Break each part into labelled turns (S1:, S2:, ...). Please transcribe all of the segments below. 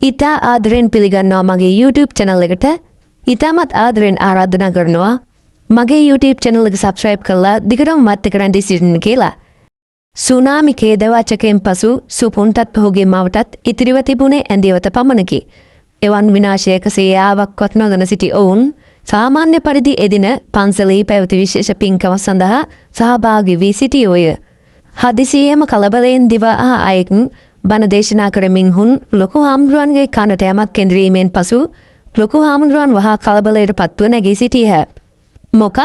S1: ඉතා ආදරෙන් පිළිගන්නවා මගේ YouTube channel එකට. ඉතාමත් ආදරෙන් ආරාධනා කරනවා මගේ YouTube channel එක subscribe කරලා දිගටම මත් එක්ක රැඳී සිටින්න කියලා. සුනාමි ඛේදවාචකයෙන් පසු සුපුන්ටත් ඔහුගේ මවටත් ඉතිරිව තිබුණේ ඇඳියවත පමණකි. එවන් විනාශයක සේයාවක්වත් නොදැන සිටි ඔවුන් සාමාන්‍ය පරිදි එදින පන්සලෙහි පැවති විශේෂ පින්කම සඳහා සහභාගී වී සිටියෝය. හදිසියේම කලබලයෙන් දිවා ආ අයෙක් බණ දේශනා කරමින් හුන් ලොකු හාමුදුරුවන්ගේ කනට යමක් කෙඳිරීමෙන් පසු ලොකු හාමුදුරුවන් වහා කලබලයට පත්ව නැගී සිටියහ. මොකක්?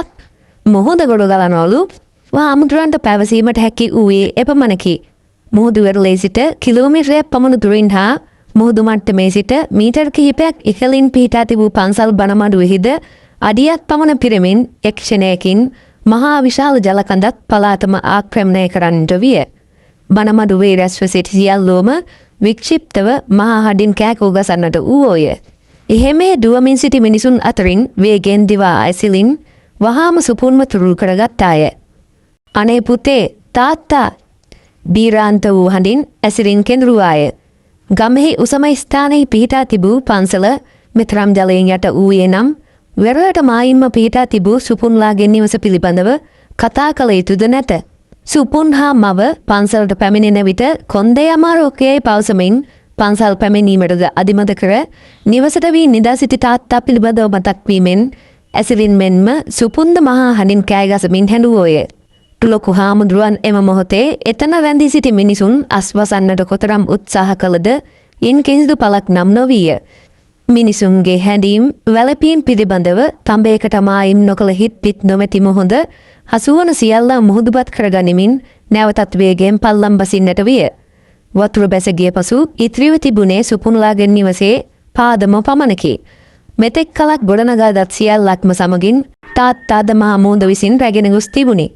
S1: මුහුද ගොඩ ගලනවලු? හාමුදුරුවන්ට පැවසීමට හැකි වූයේ එපමණකි. මුහුදු වෙරළේ සිට කිලෝමීටරයක් පමණ දුරින් හා මුහුදු මට්ටමේ සිට මීටර් කිහිපයක් ඉහළින් පිහිටා තිබූ පන්සල් බණමඩුවෙහිද අඩියක් පමණ පිරෙමින් එක් ක්ෂණයකින් මහා විශාල ජල කඳක් පළාතම ආක්‍රමණය කරන්නට විය. බණමඩුවේ රැස්ව සිටි සියල්ලෝම වික්ෂිප්තව මහා හඩින් කෑකෝ ගසන්නට වූවෝය. එහෙමේ දුවමින් සිටි මිනිසුන් අතරින් වේගෙන් දිවා ඇසිලින් වහාම සුපුන්ව තුරුල් කරගත්තාය. අනේ පුතේ, තාත්තා, බීරාන්ත වූ හඬින් ඇසිලින් කෙඳිරුවාය. ගමෙහි උසම ස්ථානයෙහි පිහිටා තිබූ පන්සල මෙතරම් ජලයෙන් යට වූයේ නම් වෙරළට මායිම්ම පිහිටා තිබූ සුපුන්ලාගේ නිවස පිළිබඳව කතා කළ යුතුද නැත. සුපුන් හා මව පන්සලට පැමිණෙන විට කොන්දේ අමාරුවක් යැයි පවසමින් පන්සල් පැමිණීමටද අදිමද කර නිවසට වී නිදා සිටි තාත්තා පිළිබඳව මතක් වීමෙන් ඇසිලින් මෙන්ම සුපුන්ද මහා හඬින් කෑගසමින් හැඬුවෝය. ලොකු හාමුදුරුවන් එම මොහොතේ එතන රැඳී සිටි මිනිසුන් අස්වසන්නට කොතරම් උත්සාහ කළද ඉන් කිසිදු පලක් නම් නොවිය. මිනිසුන්ගේ හැඬීම් වැළපීම් පිළිබඳව තඹයකට මායිම් නොකළ හිත් පිත් නොමැති මුහුද හසුවන සියල්ල මුහුදුබත් කරගනිමින් නැවතත් වේගයෙන් පල්ලම් බසින්නට විය. වතුර බැස ගිය පසු ඉතිරිව තිබුණේ සුපුන්ලාගේ නිවසේ පාදම පමණකි. මෙතෙක් කලක් ගොඩනගා දත් සියල්ලක්ම සමගින් තාත්තාද මහා මුහුද විසින් රැගෙන ගොස් තිබුණි.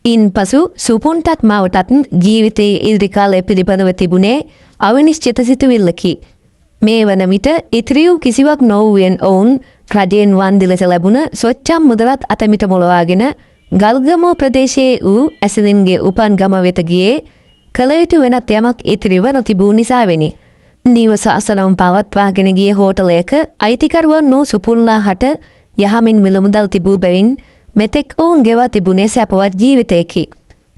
S1: ඉන්පසු සුපුන්ටත් මවටත් ජීවිතයේ ඉදිරි කාලය පිළිබඳව තිබුණේ අවිනිශ්චිත සිතුවිල්ලකි. මේ වන විට ඉතිරි වූ කිසිවක් නොවූයෙන් ඔවුන් රජයෙන් වන්දි ලෙස ලැබුණ සොච්චම් මුදලත් අතමිට මොලවාගෙන ගල්ගමුව ප්‍රදේශයේ වූ ඇසිලින්ගේ උපන් ගම වෙත ගියේ කළ යුතු වෙනත් යමක් ඉතිරිව නොතිබූ නිසාවෙනි. නිවස අසලම පවත්වාගෙන ගිය හෝටලයක අයිතිකරුවන් වූ සුපුන්ලා හට යහමින් මිල මුදල් තිබූ බැවින් මෙතෙක් ඔවුන් ගෙවා තිබුණේ සැපවත් ජීවිතයකි.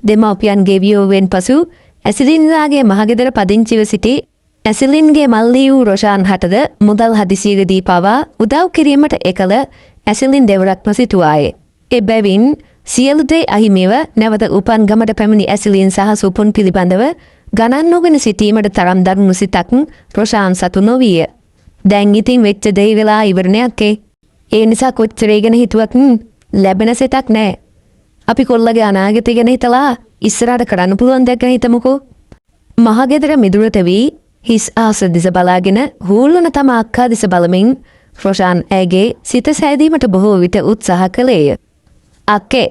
S1: දෙමව්පියන්ගේ වියෝවෙන් පසු ඇසිලින්ලාගේ මහගෙදර පදිංචිව සිටි ඇසිලින්ගේ මල්ලි වූ රොෂාන් හටද මුදල් හදිසියකදී පවා උදව් කිරීමට එකල ඇසිලින් දෙවරක්ම සිතුවාය. එබැවින් සියලු දේ අහිමිව නැවත උපන් ගමට පැමිණි ඇසිලින් සහ සුපුන් පිළිබඳව ගණන් නොගෙන සිටීමට තරම් දරුණු සිතක් රොෂාන් සතු නොවිය. දැන් ඉතින් වෙච්ච දේ වෙලා ඉවරනේ අක්කේ. ඒ නිසා කොච්චර ඒ ගැන හිතුවත් ලැබෙන සෙතක් නෑ. අපි කොල්ලගේ අනාගතය ගැන හිතලා ඉස්සරහට කරන්න පුළුවන් දෙයක් ගැන හිතමුකෝ. මහගෙදර මිදුලට වී හිස් අහස දෙස බලාගෙන හූල්වන තම අක්කා දෙස බලමින් රොෂාන් ඇගේ සිත සෑදීමට බොහෝ විට උත්සාහ කළේය. අක්කේ,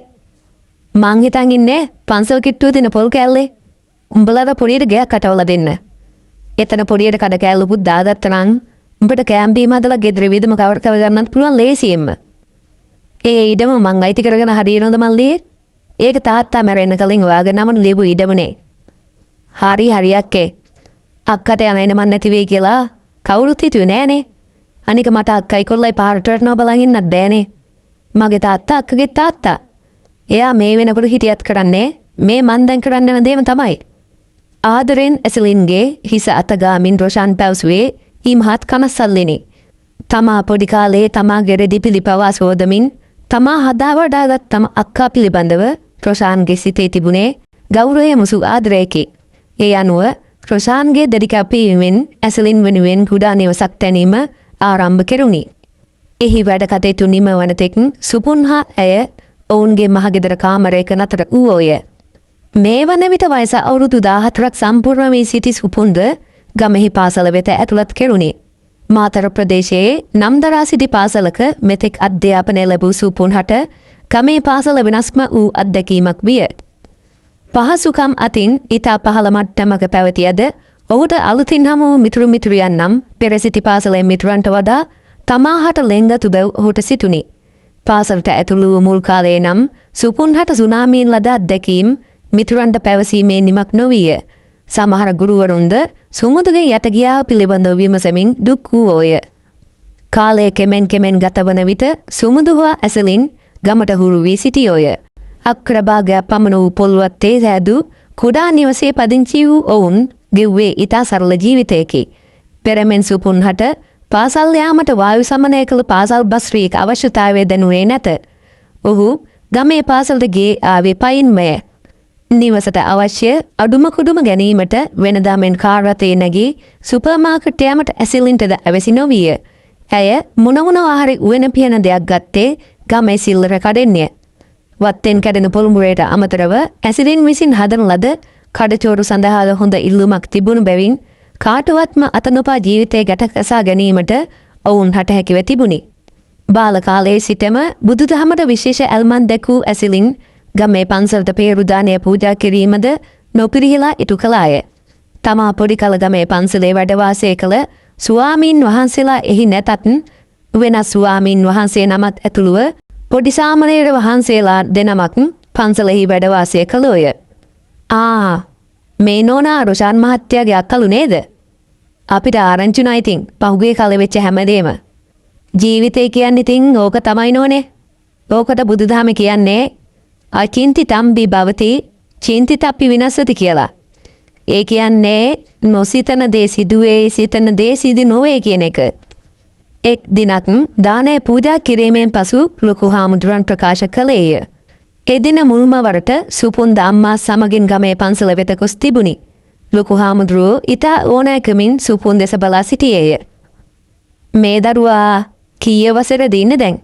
S1: මං හිතන් ඉන්නේ පන්සල් කිට්ටුව තියෙන පොල් කෑල්ලේ උඹලාට පොඩියට ගෙයක් කටවලා දෙන්න. එතන පොඩියට කඩ කෑල්ලකුත් දාගත්තා නම් උඹට කෑම බීම හදලා ගෙදර වියදම කවර් කරගන්නත් පුළුවන් ලේසියෙන්ම. ඒ ඉඩම මං අයිති කරගෙන හරියනවද මල්ලී? ඒක තාත්තා මැරෙන්න කලින් ඔයාගේ නමට ලියපු ඉඩමනේ. හරි හරි අක්කේ. අක්කට යන එන මං නැති වෙයි කියලා කවුරුත් හිතුවේ නෑනේ. අනික මට අක්කයි කොල්ලයි පාරට වැටෙනවා බලන් ඉන්නත් බෑනේ. මගේ තාත්තා අක්කගේ තාත්තා. එයා මේ වෙනකොට හිටියත් කරන්නේ මේ මං දැන් කරන්න යන දේම තමයි. ආදරෙන් ඇසලින්ගේ හිස අතගාමින් රොෂාන් පැවසුවේ ඉමහත් කනස්සල්ලෙනි. තමා පොඩි කාලේ තමාගේ රෙදි පිළි පවා සෝදමින් තමා හදා වඩාගත් තම අක්කා පිළිබඳව රොෂාන්ගේ සිතේ තිබුණේ ගෞරවය මුසු ආදරයකි. ඒ අනුව රොෂාන්ගේ දැඩි කැපවීමෙන් ඇසලින් වෙනුවෙන් කුඩා නිවසක් තැනීම ආරම්භ කෙරුණි. එහි වැඩ කටයුතු නිම වන තෙක් සුපුන් හා ඇය ඔවුන්ගේ මහගෙදර කාමරයක නතර වූවෝය. මේ වන විට වයස අවුරුදු 14ක් සම්පූර්ණ වී සිටි සුපුන්ද ගමෙහි පාසල වෙත ඇතුළත් කෙරුණි. මාතර ප්‍රදේශයේ නම් දරා සිටි පාසලක මෙතෙක් අධ්‍යාපනය ලැබූ සුපුන් හට ගමේ පාසල වෙනස්ම වූ අත්දැකීමක් විය. පහසුකම් අතින් ඉතා පහළ මට්ටමක පැවතියද ඔහුට අලුතින් හමු වූ මිතුරු මිතුරියන් නම් පෙර සිටි පාසලේ මිතුරන්ට වඩා තමා හට ලෙන්ගතු බැව් ඔහුට සිතුනි. පාසලට ඇතුළු වූ මුල් කාලයේ නම් සුපුන් හට සුනාමීන් ලද අත්දැකීම් මිතුරන්ට පැවසීමේ නිමක් නොවිය. සමහර ගුරුවරුන්ද සුමුදුගේ යට ගියා පිළිබඳව විමසමින් දුක් වූවෝය. කාලය කෙමෙන් කෙමෙන් ගතවන විට සුමුදු හා ඇසලින් ගමට හුරු වී සිටියෝය. අක්කර භාගයක් පමණ වූ පොල්වත්තේ සෑදූ කුඩා නිවසේ පදිංචි වූ ඔවුන් ගෙව්වේ ඉතා සරල ජීවිතයකි. පෙරමෙන් සුපුන් හට පාසල් යාමට වායු සමනය කළ පාසල් බස් රීක අවශ්‍යතාවය දැනුනේ නැත. ඔහු ගමේ පාසලට ගියේ ආවේ පයින්මය. නිවසට අවශ්‍ය අඩුම කුඩුම ගැනීමට වෙනදා මෙන් කාර් රථයේ නැගී සුපර් මාකට් යාමට ඇසිලින්ටද අවැසි නොවිය. ඇය මොන මොනවා හරි උයන පියන දෙයක් ගත්තේ ගමේ සිල්ලර කඩෙන්ය. වත්තෙන් කැඩෙන පොළඹුරයට අමතරව ඇසිලින් විසින් හදන ලද කඩචෝරු සඳහාද හොඳ ඉල්ලුමක් තිබුණු බැවින් කාටවත්ම අත නොපා ජීවිතය ගැටකසා ගැනීමට ඔවුන් හට හැකිව තිබුණි. බාල කාලයේ සිටම බුදුදහමට විශේෂ ඇල්මක් දැක්වූ ඇසිලින් ගමේ පන්සලට පේරුදානය පූජා කිරීමද නොපිරිහිලා ඉටු කළාය. තමා පොඩි කල ගමේ පන්සලේ වැඩ වාසය කළ ස්වාමීන් වහන්සේලා එහි නැතත් වෙනස් ස්වාමීන් වහන්සේ නමක් ඇතුළුව පොඩි සාමණේර වහන්සේලා දෙනමක් පන්සලෙහි වැඩ වාසය කළෝය. ආ, මේ නෝනා රොෂාන් මහත්තයාගේ අක්කලු නේද? අපිට ආරංචි වුණා ඉතින් පහුගිය කාලෙ වෙච්ච හැමදේම. ජීවිතේ කියන්නේ ඉතින් ඕක තමයි නෝනේ. ඕකට බුදුදහම කියන්නේ අචින්තිතම්බි භවති චින්තිතප්පි විනස්සති කියලා. ඒ කියන්නේ නොසිතන දේ සිදුවේ, සිතන දේ සිදු නොවේ කියන එක. එක් දිනක් දානය පූජා කිරීමෙන් පසු ලොකු හාමුදුරන් ප්‍රකාශ කළේය. එදින මුල්ම වරට සුපුන්ද අම්මා සමගින් ගමේ පන්සල වෙත ගොස් තිබුණි. ලොකු හාමුදුරුවෝ ඉතා ඕනෑකමින් සුපුන් දෙස බලා සිටියේය. මේ දරුවා කීය වසරද ඉන්නේ දැන්?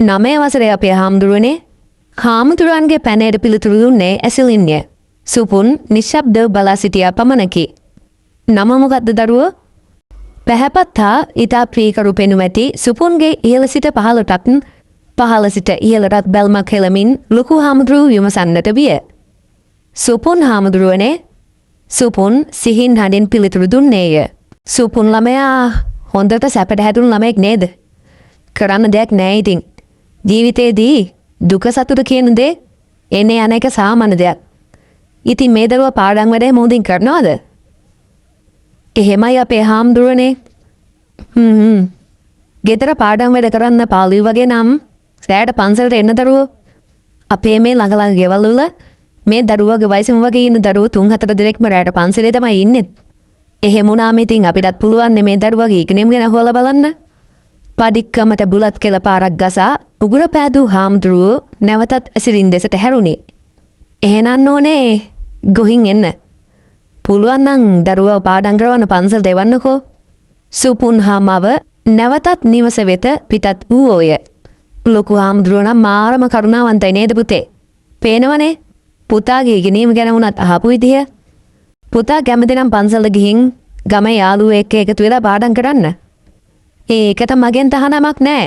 S1: 9 වසරේ අපේ හාමුදුරුවනේ. හාමුදුරුවන්ගේ පැනයට පිළිතුරු දුන්නේ ඇසිලින්ය. සුපුන් නිශ්ශබ්දව බලා සිටියා පමණකි. නම මොකද්ද දරුවෝ? පැහැපත් හා ඉතා ප්‍රියකරු පෙනුම ඇති සුපුන්ගේ ඉහළ සිට පහළටත් පහළ සිට ඉහළටත් බැල්මක් හෙළමින් ලොකු හාමුදුරුවෝ විමසන්නට විය. සුපුන් හාමුදුරුවනේ. සුපුන් සිහින් හඬින් පිළිතුරු දුන්නේය. සුපුන් ළමයා හොඳට සැපට හැදුණු ළමයෙක් නේද? කරන්න දෙයක් නෑ ඉතින්. ජීවිතේදී දුක සතුට කියන දේ එන්නේ යන එක සාමාන්‍ය දෙයක්. ඉතින් මේ දරුවා පාඩම් වැඩේ හොඳින් කරනවද? එහෙමයි අපේ හාමුදුරුවනේ. හ්ම් හ්ම්. ගෙදර පාඩම් වැඩ කරන්න පාළුයි වගේ නම් රෑට පන්සලට එන්න දරුවෝ. අපේ මේ ළඟ ළඟ ගෙවල් වල මේ දරුවගේ වයසම වගේ ඉන්න දරුවෝ තුන් හතර දෙනෙක්ම රෑට පන්සලේ තමයි ඉන්නේ. එහෙම වුණාම ඉතින් අපිටත් පුළුවන් මේ දරුවගේ ඉගෙනීම ගැන හොයලා බලන්න. පඩික්කමට බුලත් කෙල පාරක් ගසා උගුර පෑදූ හාමුදුරුවෝ නැවතත් ඇසිරින් දෙසට හැරුණි. එහෙනම් ඕනේ ගොහින් එන්න. පුළුවන් නම් දරුවව පාඩම් කරවන්න පන්සලට එවන්නකෝ. සුපුන් හා මව නැවතත් නිවස වෙත පිටත් වූවෝය. ලොකු හාමුදුරුවෝ නම් මාරම කරුණාවන්තයි නේද පුතේ? පේනවනේ පුතාගේ ඉගෙනීම ගැන වුණත් අහපු විදිය. පුතා කැමති නම් පන්සලට ගිහින් ගමේ යාළුවෝ එක්ක එකතු වෙලා පාඩම් කරන්න. ඒකට මගෙන් තහනමක් නෑ.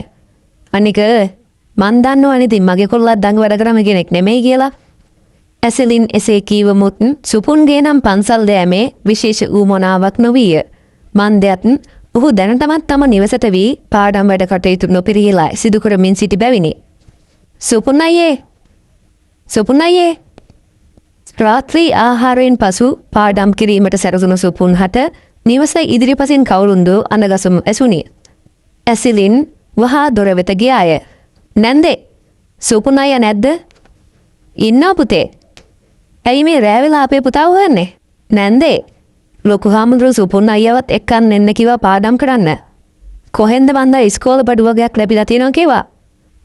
S1: අනික මන් දන්නවනේ ඉතින් මගේ කොල්ලත් දඟ වැඩ කරන කෙනෙක් නෙමෙයි කියලා. ඇසලින් එසේ කීවමුත් සුපුන්ගේ නම් පන්සල් දෑමේ විශේෂ ඌමනාවක් නොවිය. මන්දයත් ඔහු දැනටමත් තම නිවසට වී පාඩම් වැඩ කටයුතු නොපිරිහිලා සිදු කරමින් සිටි බැවිනි. සුපුන් අයියේ, සුපුන් අයියේ. රාත්‍රී ආහාරයෙන් පසු පාඩම් කිරීමට සැරසුණු සුපුන් හට නිවස ඉදිරිපසින් කවුරුන්දෝ අනගසමු ඇසුණි. ඇසිලින් වහා දොර වෙත ගියාය. නැන්දේ, සුපුන් අයියා නැද්ද? ඉන්නවා පුතේ. ඇයි මේ රෑ වෙලා අපේ පුතාව හොයන්නේ? නැන්දේ, ලොකු හාමුදුරුවෝ සුපුන් අයියාවත් එක්කන් එන්න කිව්වා පාඩම් කරන්න. කොහෙන්ද මන්දා ඉස්කෝල බඩු වගයක් ලැබිලා තියෙනවා කිව්වා.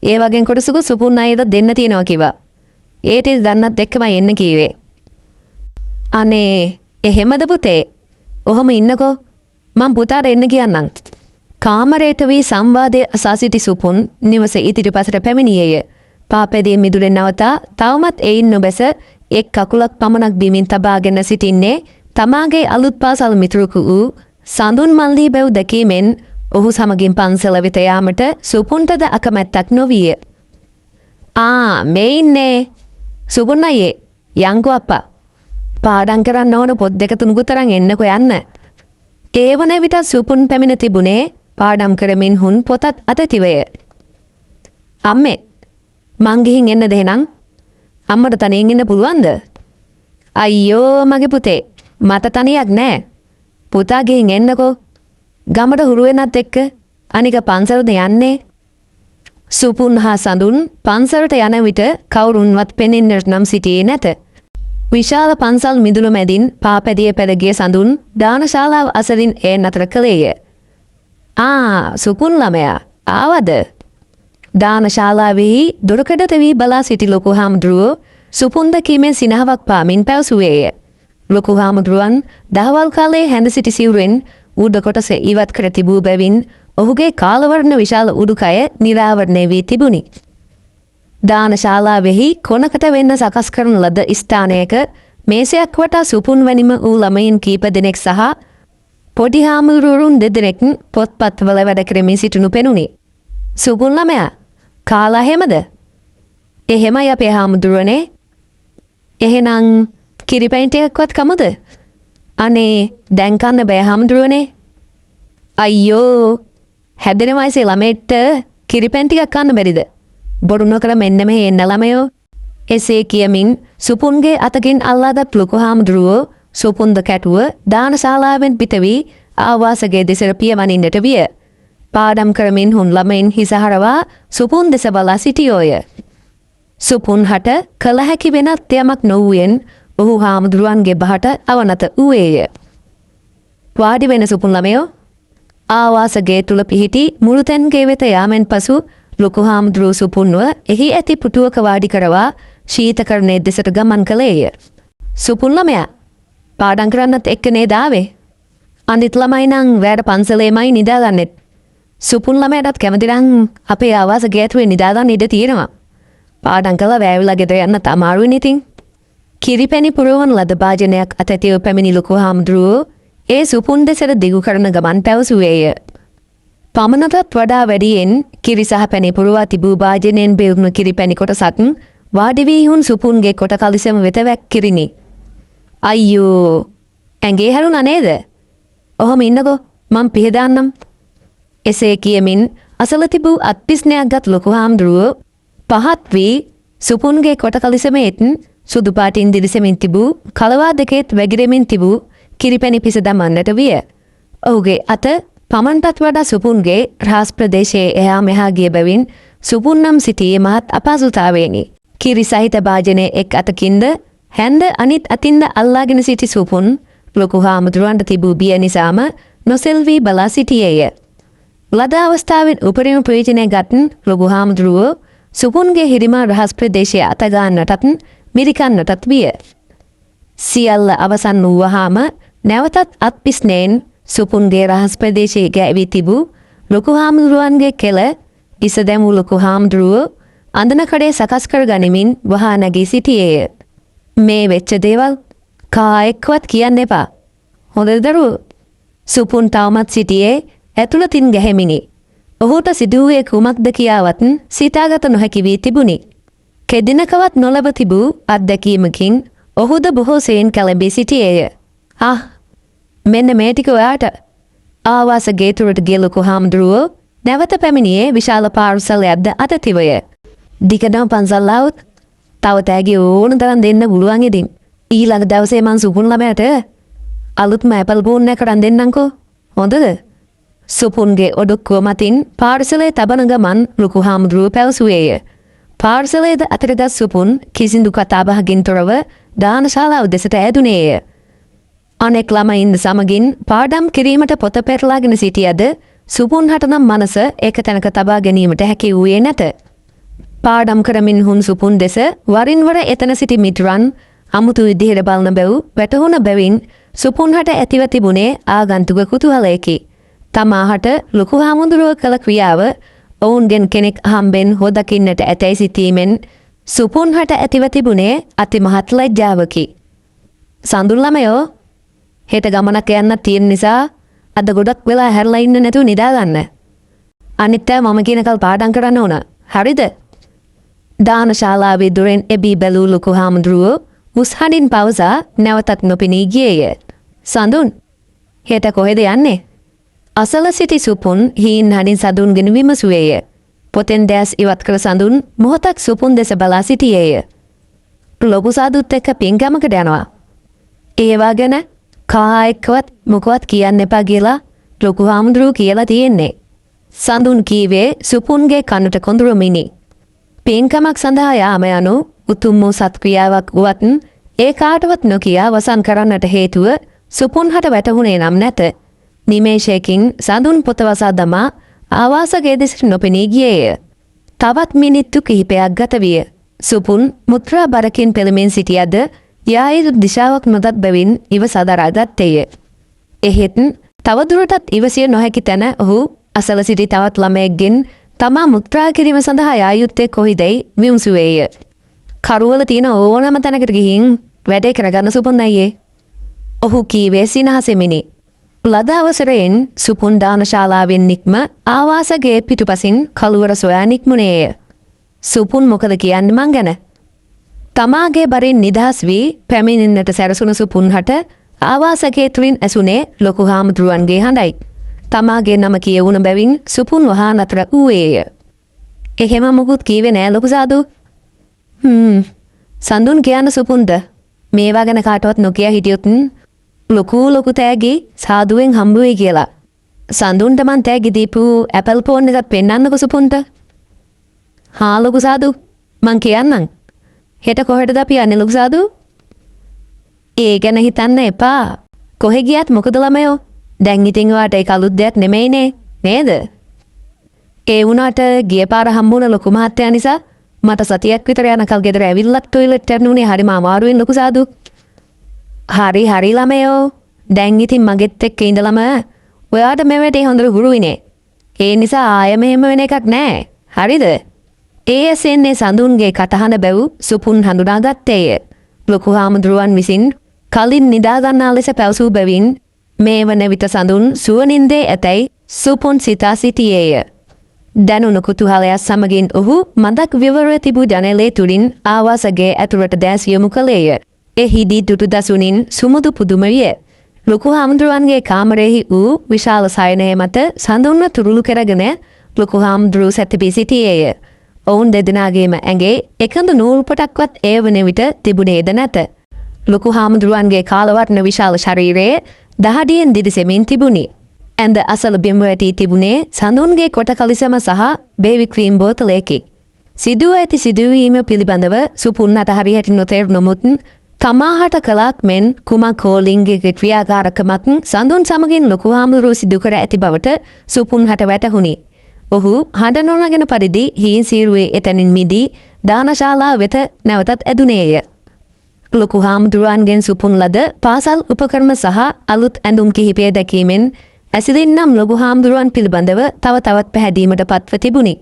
S1: ඒ වගේම කොටසකුත් සුපුන් අයියට දෙන්න තියෙනවා කිව්වා. ඒ ටික දන්නත් එක්කමයි එන්න කීවේ. අනේ එහෙමද පුතේ? ඔහොම ඉන්නකෝ. මං පුතාට එන්න කියන්නම්. කාමරයට වී සංවාදය අසා සිටි සුපුන් නිවස ඉදිරිපසට පැමිණියේය. පාපැදේ මිදුලෙන් නවතා තවමත් එයින් නොබැස එක් කකුලක් පමණක් බිමින් තබාගෙන සිටින්නේ තමාගේ අලුත් පාසල් මිතුරෙකු වූ සඳුන් මල්ලී බැව් දැකීමෙන් ඔහු සමගින් පන්සල වෙත යාමට සුපුන්ටද අකමැත්තක් නොවිය. ආ, මේ ඉන්නේ සුපුන් අයියේ. යංකෝ අප්පා. පාඩම් කරන්න ඕන පොත් දෙක තුනකුත් අරන් එන්නකෝ යන්න. ඒ වන විට සුපුන් පැමිණ තිබුණේ පාඩම් කරමින් හුන් පොතත් අතැතිවය. අම්මේ, මං ගිහින් එන්නද එහෙනම්? අම්මට තනියෙන් ඉන්න පුළුවන්ද? අයියෝ මගේ පුතේ, මට තනියක් නෑ. පුතා ගිහින් එන්නකෝ. ගමට හුරු වෙනත් එක්ක අනික පන්සලද යන්නේ. සුපුන් හා සඳුන් පන්සලට යන විට කවුරුන්වත් පෙනෙන්නට නම් සිටියේ නැත. විශාල පන්සල් මිදුළු මැදින් පා පැදිය පැද ගිය සඳුන් දානශාලාව අසලින් එය නතර කළේය. ආ සුපුන් ළමයා ආවද? දානශාලාවෙහි දොරකඩ තෙවී බලා සිටි ලොකු හාමුදුරුවෝ සුපුන් දැකීමෙන් සිනහවක් පාමින් පැවසුවේය. ලොකු හාමුදුරුවන් දහවල් කාලයේ හැඳ සිටි සිවුරෙන් උඩ කොටස ඉවත් කර තිබූ බැවින් ඔහුගේ කාලවර්ණ විශාල උඩුකය නිරාවරණය වී තිබුණි. දානශාලාවෙහි කොනකට වෙන්න සකස් කරන ලද ස්ථානයක මේසයක් වටා සුපුන් වැනිම වූ ළමයින් කීප දෙනෙක් සහ පොඩි හාමුදුරුවරුන් දෙදෙනෙක් පොත්පත්වල වැඩ කරමින් සිටිනු පෙනුනි. සුපුන් ළමයා කාලා එහෙමද? එහෙමයි අපේ හාමුදුරුවනේ. එහෙනම් කිරිපැණි ටිකක්වත් කමුද? අනේ දැන් කන්න බෑ හාමුදුරුවනේ. අයියෝ හැදෙන වයසේ ළමයෙක්ට කිරිපැණි ටිකක් කන්න බැරිද? බොරු නොකර මෙන්න මෙහෙ එන්න ළමයෝ. එසේ කියමින් සුපුන්ගේ අතකින් අල්ලාගත් ලොකු හාමුදුරුවෝ සුපුන්ද කැටුව දානශාලාවෙන් පිට වී ආවාසගේ දෙසට පියවනින්නට විය. පාඩම් කරමින් හුන් ළමයින් හිස හරවා සුපුන් දෙස බලා සිටියෝය. සුපුන් හට කළ හැකි වෙනත් යමක් නොවූයෙන් ඔහු හාමුදුරුවන්ගේ බහට අවනත වූයේය. වාඩි වෙන සුපුන් ළමයෝ ආවාසගේ තුල පිහිටි මුළුතැන්ගේ වෙත යාමෙන් පසු ලොකු හාමුදුරුවෝ සුපුන්ව එහි ඇති පුටුවක වාඩි කරවා ශීතකරණයේ දෙසට ගමන් කළේය. සුපුන් ළමයා පාඩම් කරන්නත් එක්ක නේද ආවේ? අනිත් ළමයි නම් රෑට පන්සලේමයි නිදාගන්නෙත්. සුපුන් ළමයාටත් කැමති නම් අපේ ආවාස ගේ ඇතුලේ නිදාගන්න ඉඩ තියෙනවා. පාඩම් කළා වෑවිලා ගෙදර යන්නත් අමාරුයිනේ ඉතින්. කිරිපැණි පුරවන ලද භාජනයක් අතැතිව පැමිණි ලොකු හාමුදුරුවෝ ඒ සුපුන් දෙසට දිගු කරන ගමන් පැවසුවේය. පමණටත් වඩා වැඩියෙන් කිරි සහ පැණි පුරවා තිබූ භාජනයෙන් බෙදුණු කිරිපැණි කොටසක් වාඩි වී හුන් සුපුන්ගේ කොට කලිසම වෙත වැක්කිරිනි. අයියෝ ඇඟේ හැලුණා නේද? ඔහොම ඉන්නකෝ මං පිහ දාන්නම්. එසේ කියමින් අසල තිබූ අත්පිස්නයක් ගත් ලොකු හාමුදුරුවෝ පහත් වී සුපුන්ගේ කොට කලිසමේත් සුදු පාටින් දිලිසෙමින් තිබූ කලවා දෙකේත් වැගිරෙමින් තිබූ කිරිපැණි පිස දමන්නට විය. ඔහුගේ අත පමණටත් වඩා සුපුන්ගේ රහස් ප්‍රදේශයේ එහා මෙහා ගිය බැවින් සුපුන් නම් සිටියේ මහත් අපහසුතාවයෙනි. කිරි සහිත භාජනය එක් අතකින්ද හැන්ද අනිත් අතින්ද අල්ලාගෙන සිටි සුපුන් ලොකු හාමුදුරුවන්ට තිබූ බිය නිසාම නොසෙල්වී බලා සිටියේය. ලද අවස්ථාවෙන් උපරිම ප්‍රයෝජනය ගත් ලොකු හාමුදුරුවෝ සුපුන්ගේ හිරිමා රහස් ප්‍රදේශය අතගාන්නටත් මිරිකන්නටත් විය. සියල්ල අවසන් වූවහාම නැවතත් අත්පිස්නයෙන් සුපුන්ගේ රහස් ප්‍රදේශයේ ගෑවී තිබූ ලොකු හාමුදුරුවන්ගේ කෙළ ඉස දැමූ ලොකු හාමුදුරුවෝ අඳන කඩේ සකස් කර ගනිමින් වහා නැගී සිටියේය. මේ වෙච්ච දේවල් කා එක්කවත් කියන්න එපා. හොඳද දරුවෝ? සුපුන් තවමත් සිටියේ ඇතුළතින් ගැහෙමිනි. ඔහුට සිදුවූයේ කුමක්ද කියාවත් සිතාගත නොහැකි වී තිබුණි. කෙදිනකවත් නොලැබ තිබූ අත්දැකීමකින් ඔහුද බොහෝ සෙයින් කැළඹී සිටියේය. ආහ් මෙන්න මේ ටික ඔයාට. ආවාස ගේ තුරට ගිය ලොකු හාමුදුරුවෝ නැවත පැමිණියේ විශාල පාර්සලයක්ද අතතිවය. දිගටම පන්සල් ආවොත් තව තෑගි ඕන තරම් දෙන්න පුළුවන් ඉතින්. ඊළඟ දවසේ මං සුපුන් ළමයාට අලුත්ම ඇපල් ෆෝන් එක අරන් දෙන්නම්කෝ. හොඳද? සුපුන්ගේ ඔඩොක්කුව මතින් පාර්සලය තබන ගමන් ලොකු හාමුදුරුවෝ පැවසුවේය. පාර්සලයද අතට ගත් සුපුන් කිසිදු කතාබහකින් තොරව දානශාලාව දෙසට ඈදුනේය. අනෙක් ළමයින්ද සමගින් පාඩම් කිරීමට පොත පෙරලාගෙන සිටියද සුපුන් හට නම් මනස එක තැනක තබා ගැනීමට හැකි වූයේ නැත. පාඩම් කරමින් හුන් සුපුන් දෙස වරින් වර එතන සිටි මිතුරන් අමුතු විදිහට බලන බැව් වැටහුණ බැවින් සුපුන් හට ඇතිව තිබුණේ ආගන්තුක කුතුහලයකි. තමාහට ලොකු හාමුදුරුව කළ ක්‍රියාව ඔවුන්ගෙන් කෙනෙක් හම්බෙන් හෝ දකින්නට ඇතැයි සිතීමෙන් සුපුන් හට ඇතිව තිබුණේ අතිමහත් ලැජ්ජාවකි. සඳුන් ළමයෝ හෙට ගමනක් යන්න තියෙන නිසා අද ගොඩක් වෙලා හැරලා ඉන්න නැතුව නිදා ගන්න. අනිත් අය මම කියනකල් පාඩම් කරන්න ඕන. හරිද? දානශාලාවේ දොරෙන් එබී බැලූ ලොකු හාමුදුරුවෝ උස් හඬින් පවසා නැවතත් නොපෙනී ගියේය. සඳුන් හෙට කොහෙද යන්නේ? අසල සිටි සුපුන් හීන් හඬින් සඳුන්ගෙන විමසුවේය. පොතෙන් දැස් ඉවත් කළ සඳුන් මොහොතක් සුපුන් දෙස බලා සිටියේය. ලොකු සාදුත් එක්ක පින්කමකට යනවා. ඒවා ගැන කා එක්කවත් මොකවත් කියන්න එපා කියලා ලොකු හාමුදුරුවෝ කියලා තියෙන්නේ. සඳුන් කීවේ සුපුන්ගේ කනට කොඳුරමිනි. පින්කමක් සඳහා යාම යනු උතුම් වූ සත්ක්‍රියාවක් වුවත් ඒ කාටවත් නොකියා වසන් කරන්නට හේතුව සුපුන් හට වැටහුණේ නම් නැත. නිමේෂයකින් සඳුන් පොත වසා දමා ආවාසගේ දෙසට නොපෙනී ගියේය. තවත් මිනිත්තු කිහිපයක් ගත විය. සුපුන් මුත්‍රා බරකින් පෙළමින් සිටියද යා යුතු දිශාවක් නොදත් බැවින් ඉවසා දරා ගත්තේය. එහෙත් තවදුරටත් ඉවසිය නොහැකි තැන ඔහු අසල සිටි තවත් ළමයෙක්ගෙන් තමා මුත්‍රා කිරීම සඳහා යා යුත්තේ කොහිදැයි විමසුවේය. කරුවල තියෙන ඕනම තැනකට ගිහින් වැඩේ කරගන්න සුපුන් අයියේ. ඔහු කීවේ සිනහසෙමිනි. ලද අවසරයෙන් සුපුන් දානශාලාවෙන් නික්ම ආවාසගේ පිටුපසින් කළුවර සොයා නික්මුණේය. සුපුන් මොකද කියන්නේ මං ගැන? තමාගේ බරින් නිදහස් වී පැමිණෙන්නට සැරසුණු සුපුන් හට ආවාසගේ තුළින් ඇසුනේ ලොකු හාමුදුරුවන්ගේ හඬයි. තමාගේ නම කියවුණ බැවින් සුපුන් වහා නතර වූයේය. එහෙම මොකුත් කීවේ නෑ ලොකු සාදු. හ්ම් සඳුන් කියන්න සුපුන්ට මේවා ගැන කාටවත් නොකිය හිටියොත් ලොකු ලොකු තෑගි සාදුවෙන් හම්බ වෙයි කියලා. සඳුන්ට මං තෑගි දීපු ඇපල් ෆෝන් එකත් පෙන්නන්නකෝ සුපුන්ට. හා ලොකු සාදු මං කියන්නම්. හෙට කොහෙටද අපි යන්නේ ලොකු සාදු? ඒ ගැන හිතන්න එපා. කොහෙ ගියත් මොකද ළමයෝ? දැන් ඉතින් ඔයාට ඒක අලුත් දෙයක් නෙමෙයිනේ නේද? ඒ වුණාට ගිය පාර හම්බුණ ලොකු මහත්තයා නිසා මට සතියක් විතර යනකල් ගෙදර ඇවිල්ලත් ටොයිලට් යන්න උනේ හරිම අමාරුවෙන් ලොකු සාදු. හරි හරි ළමයෝ. දැන් ඉතින් මගෙත් එක්ක ඉඳලම ඔයාට මේ වැඩේ හොඳට හුරුයිනේ. ඒ නිසා ආයෙ මෙහෙම වෙන එකක් නෑ. හරිද? ඒ ඇසෙන්නේ සඳුන්ගේ කටහඬ බැව් සුපුන් හඳුනාගත්තේය. ලොකු හාමුදුරුවන් විසින් කලින් නිදාගන්නා ලෙස පැවසූ බැවින් මේ වන විට සඳුන් සුවනින්දේ ඇතැයි සුපුන් සිතා සිටියේය. දැනුණු කුතුහලයක් සමගින් ඔහු මඳක් විවරව තිබූ ජනේලය තුළින් ආවාසගේ ඇතුළට දෑස් යොමු කළේය. එහිදී දුටු දසුනින් සුමුදු පුදුම විය. ලොකු හාමුදුරුවන්ගේ කාමරයෙහි වූ විශාල සයනය මත සඳුන්ව තුරුළු කරගෙන ලොකු හාමුදුරුවෝ සැතපී සිටියේය. ඔවුන් දෙදෙනාගේම ඇඟේ එකඳු නූල් පොටක්වත් ඒ වන විට තිබුණේද නැත. ලොකු හාමුදුරුවන්ගේ කාලවර්ණ විශාල ශරීරය දහඩියෙන් දිදිසෙමින් තිබුණි. ඇඳ අසල බිම වැටී තිබුණේ සඳුන්ගේ කොට කලිසම සහ බේබි ක්‍රීම් බෝතලයකි. සිදුව ඇති සිදුවීම පිළිබඳව සුපුන්නට හරිහැටි නොතේරුණමුත් තමාහට කළාක් මෙන් කුමක් හෝ ලිංගික ක්‍රියාකාරකමක් සඳුන් සමගින් ලොකු හාමුදුරුවෝ සිදු කර ඇති බවට සුපුන්හට වැටහුණි. ඔහු හඬ නොනගෙන පරිදි හීන් සීරුවේ එතැනින් මිදී දානශාලා වෙත නැවතත් ඇදුනේය. ලොකු හාමුදුරුවන්ගෙන් සුපුන් ලද පාසල් උපකරණ සහ අලුත් ඇඳුම් කිහිපය දැකීමෙන් ඇසිලින් නම් ලොකු හාමුදුරුවන් පිළිබඳව තව තවත් පැහැදීමට පත්ව තිබුණි.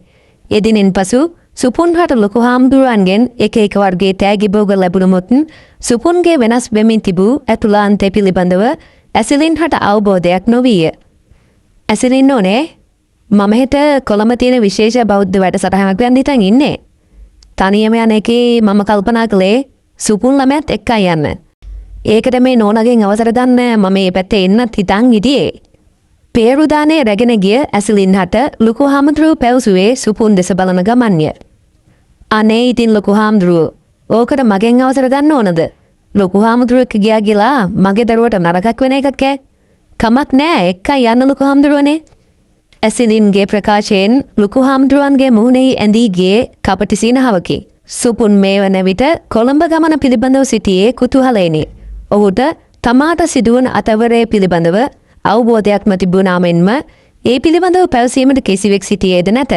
S1: එදිනෙන් පසු සුපුන් හට ලොකු හාමුදුරුවන්ගෙන් එක එක වර්ගයේ තෑගි භෝග ලැබුණමුත් සුපුන්ගේ වෙනස් වෙමින් තිබූ ඇතුළාන්තය පිළිබඳව ඇසිලින් හට අවබෝධයක් නොවිය. ඇසිලින් ඕනේ මම හෙට කොළඹ තියෙන විශේෂ බෞද්ධ වැඩසටහනක් යන්න හිතන් ඉන්නේ. තනියම යන එකේ මම කල්පනා කළේ සුපුන් ළමයාත් එක්කයි යන්න. ඒකට මේ නෝනගෙන් අවසර ගන්න මම මේ පැත්තේ එන්නත් හිතන් හිටියේ. පේරුදානේ රැගෙන ගිය ඇසිලින් හට ලොකු හාමුදුරුවෝ පැවසුවේ සුපුන් දෙස බලන ගමන්ය. අනේ ඉතින් ලොකු හාමුදුරුවෝ ඕකට මගෙන් අවසර ගන්න ඕනද? ලොකු හාමුදුරුවෝ එක්ක ගියා කියලා මගේ දරුවට නරකක් වෙන එකක් ඈ. කමක් නෑ එක්කයි යන්න ලොකු හාමුදුරුවනේ. ඇසිලින්ගේ ප්‍රකාශයෙන් ලොකු හාමුදුරුවන්ගේ මුහුණෙහි ඇඳී ගියේ කපටි සිනහවකි. සුපුන් මේ වන විට කොළඹ ගමන පිළිබඳව සිටියේ කුතුහලයෙනි. ඔහුට තමාට සිදුවන අතවරය පිළිබඳව අවබෝධයක්ම තිබුණා මෙන්ම ඒ පිළිබඳව පැවසීමට කිසිවෙක් සිටියේද නැත.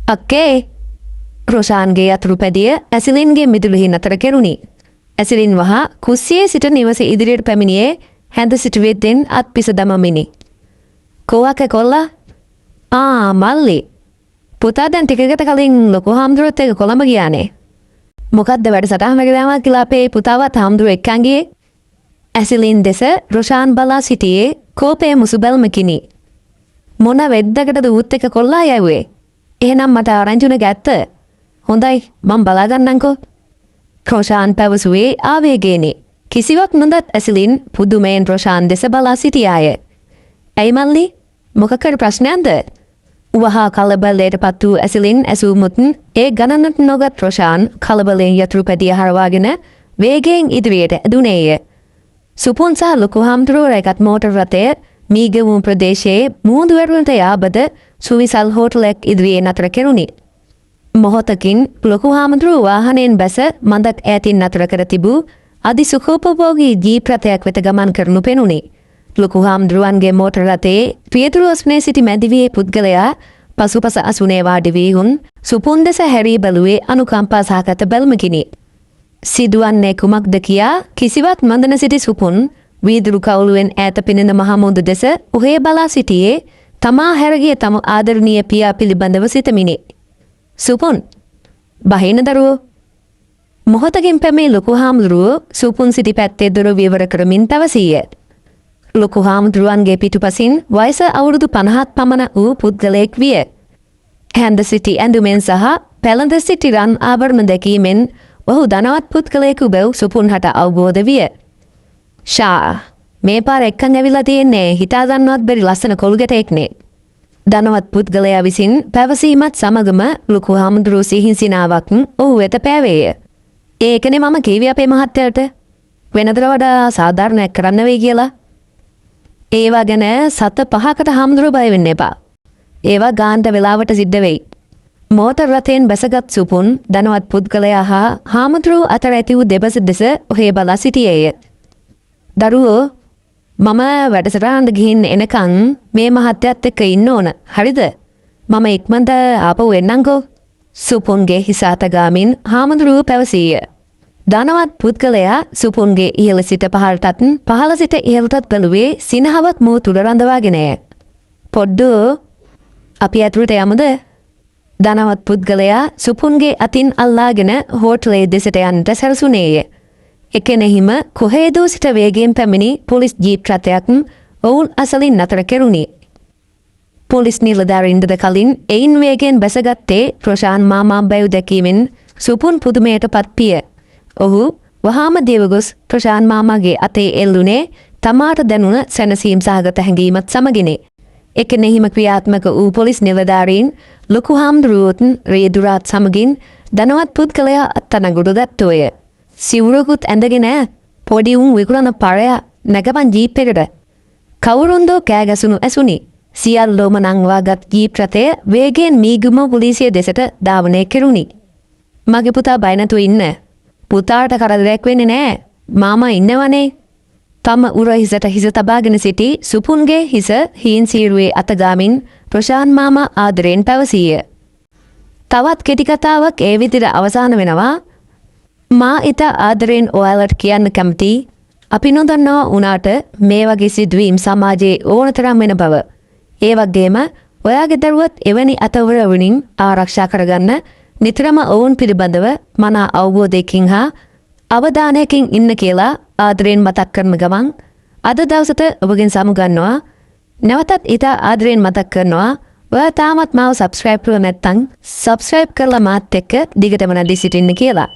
S1: අක්කේ රොෂාන්ගේ අතුරු පැදිය ඇසිලින්ගේ මිදුලෙහි නතර කෙරුණි. ඇසිලින් වහා කුස්සියේ සිට නිවස ඉදිරියට පැමිණියේ හැඳ සිටුවෙද්දෙන් අත්පිස දමමිනි. කෝ අක්කේ කොල්ලා? ආ මල්ලි. පුතා දැන් ටිකකට කලින් ලොකු හාමුදුරුවොත් එක්ක කොළඹ ගියානේ. මොකද්ද වැඩසටහන වගේ කියලා අපේ පුතාවත් හාමුදුරුවෝ එක්කන් ගියේ? ඇසිලින් දෙස රොෂාන් බලා සිටියේ කෝපය මුසු බැල්මකිනි. මොන වෙද්දකටද ඌත් එක්ක කොල්ලා යැව්වේ? එහෙනම් මට ආරංචි වුණ එක ඇත්ත. හොඳයි මං බලා ගන්නම්කෝ. රොෂාන් පැවසුවේ ආවේගයෙනි. කිසිවක් නොදත් ඇසිලින් පුදුමයෙන් රොෂාන් දෙස බලා සිටියාය. ඇයි මල්ලි? මොකක් හරි ප්‍රශ්නයක්ද? වහා කලබලයට පත් වූ ඇසිලින් ඇසූමුත් ඒ ගණනට නොගත් රොෂාන් කලබලයෙන් යතුරු පැදිය හරවාගෙන වේගයෙන් ඉදිරියට ඇදුනේය. සුපුන් සහ ලොකු හාමුදුරුවෝ රැගත් මෝටර් රථය මීගමුව ප්‍රදේශයේ මුහුදු වැරුවලට යාබද සුවිසල් හෝටලයක් ඉදිරියේ නතර කෙරුණි. මොහොතකින් ලොකු හාමුදුරුවෝ වාහනයෙන් බැස මඳක් ඈතින් නතර කර තිබූ අධි සුඛෝපභෝගී ජීප් රථයක් වෙත ගමන් කරනු පෙනුනි. ලොකු හාමුදුරුවන්ගේ මෝටර් රථයේ රියදුරු අසුනේ සිටි මැදිවියේ පුද්ගලයා පසුපස අසුනේ වාඩි වී හුන් සුපුන් දෙස හැරී බැලුවේ අනුකම්පා සහගත බැල්මකිනි. සිදුවන්නේ කුමක්ද කියා කිසිවක් නොදැන සිටි සුපුන් වීදුරු කවුළුවෙන් ඈත පෙනෙන මහ මුහුද දෙස ඔහේ බලා සිටියේ තමා හැරගිය තම ආදරණීය පියා පිළිබඳව සිතමිනි. සුපුන්, බහින්න දරුවෝ. මොහොතකින් පැමිණි ලොකු හාමුදුරුවෝ සුපුන් සිටි පැත්තේ දොර විවර කරමින් පැවසීය. ලොකු හාමුදුරුවන්ගේ පිටුපසින් වයස අවුරුදු 50ක් පමණ වූ පුද්ගලයෙක් විය. හැඳ සිටි ඇඳුමෙන් සහ පැළඳ සිටි රන් ආභරණ දැකීමෙන් ඔහු ධනවත් පුද්ගලයෙකු බැව් සුපුන් හට අවබෝධ විය. ෂා, මේ පාර එක්කන් ඇවිල්ලා තියෙන්නේ හිතා ගන්නවත් බැරි ලස්සන කොළු ගැටයෙක්නේ. ධනවත් පුද්ගලයා විසින් පැවසීමත් සමගම ලොකු හාමුදුරුවෝ සිහින් සිනාවක් ඔහු වෙත පෑවේය. ඒකනේ මම කීවේ අපේ මහත්තයාට වෙනදට වඩා සාධාරණයක් කරන්න වෙයි කියලා. ඒවා ගැන සත පහකට හාමුදුරුවෝ බය වෙන්න එපා. ඒවා ගාන්ට වෙලාවට සිද්ධ වෙයි. මෝටර් රථයෙන් බැසගත් සුපුන් ධනවත් පුද්ගලයා හා හාමුදුරුවෝ අතර ඇති වූ දෙබස දෙස ඔහේ බලා සිටියේය. දරුවෝ, මම වැඩසටහනට ගිහින් එනකන් මේ මහත්තයත් එක්ක ඉන්න ඕන. හරිද? මම ඉක්මනට ආපහු එන්නම්කෝ. සුපුන්ගේ හිස අත ගාමින් හාමුදුරුවෝ පැවසීය. ධනවත් පුද්ගලයා සුපුන්ගේ ඉහළ සිට පහළටත් පහළ සිට ඉහළටත් බැලුවේ සිනහවක් මුව තුළ රඳවාගෙනය. පොඩ්ඩු, අපි ඇතුළට යමුද? ධනවත් පුද්ගලයා සුපුන්ගේ අතින් අල්ලාගෙන හෝටලයේ දෙසට යන්නට සැරසුනේය. එකෙනෙහිම කොහේදෝ සිට වේගයෙන් පැමිණි පොලිස් ජීප් රථයක් ඔවුන් අසලින් නතර කෙරුණි. පොලිස් නිලධාරීන්ටද කලින් එයින් වේගයෙන් බැසගත්තේ ප්‍රශාන් මාමා බැව් දැකීමෙන් සුපුන් පුදුමයට පත් විය. ඔහු වහාම දිව ගොස් ප්‍රශාන් මාමාගේ අතේ එල්ලුනේ තමාට දැනුණ සැනසීම් සහගත හැඟීමත් සමගිනි. එකෙනෙහිම ක්‍රියාත්මක වූ පොලිස් නිලධාරීන් ලොකු හාමුදුරුවෝත් රියදුරාත් සමගින් ධනවත් පුද්ගලයා අත්අඩංගුවට ගත්තෝය. සිවුරකුත් ඇඳගෙන පොඩි උන් විකුණන පරයා, නැගපන් ජීප් එකට. කවුරුන්දෝ කෑ ගැසුණු ඇසුනි. සියල්ලෝම නංවාගත් ජීප් රථය වේගයෙන් මීගමුව පොලිසිය දෙසට ධාවනය කෙරුණි. මගේ පුතා බය නැතුව ඉන්න. පුතාට කරදරයක් වෙන්නේ නෑ. මාමා ඉන්නවනේ. තම උර හිසට හිස තබාගෙන සිටි සුපුන්ගේ හිස හීන් සීරුවේ අතගාමින් ප්‍රශාන් මාමා ආදරයෙන් පැවසීය. තවත් කෙටි කතාවක් ඒ විදිහට අවසාන වෙනවා. මා ඉතා ආදරයෙන් ඔයාලට කියන්න කැමතියි, අපි නොදන්නවා වුණාට මේ වගේ සිදුවීම් සමාජයේ ඕන තරම් වෙන බව. ඒ වගේම ඔයාගේ දරුවත් එවැනි අතවර වලින් ආරක්ෂා කරගන්න නිතරම ඔවුන් පිළිබඳව මනා අවබෝධයකින් හා අවධානයකින් ඉන්න කියලා ආදරයෙන් මතක් කරන ගමන් අද දවසට ඔබගෙන් සමුගන්නවා. නැවතත් ඉතා ආදරයෙන් මතක් කරනවා, ඔයා තාමත් මාව සබ්ස්ක්‍රයිබ් කරලා නැත්නම් සබ්ස්ක්‍රයිබ් කරලා මාත් එක්ක දිගටම රැඳී සිටින්න කියලා.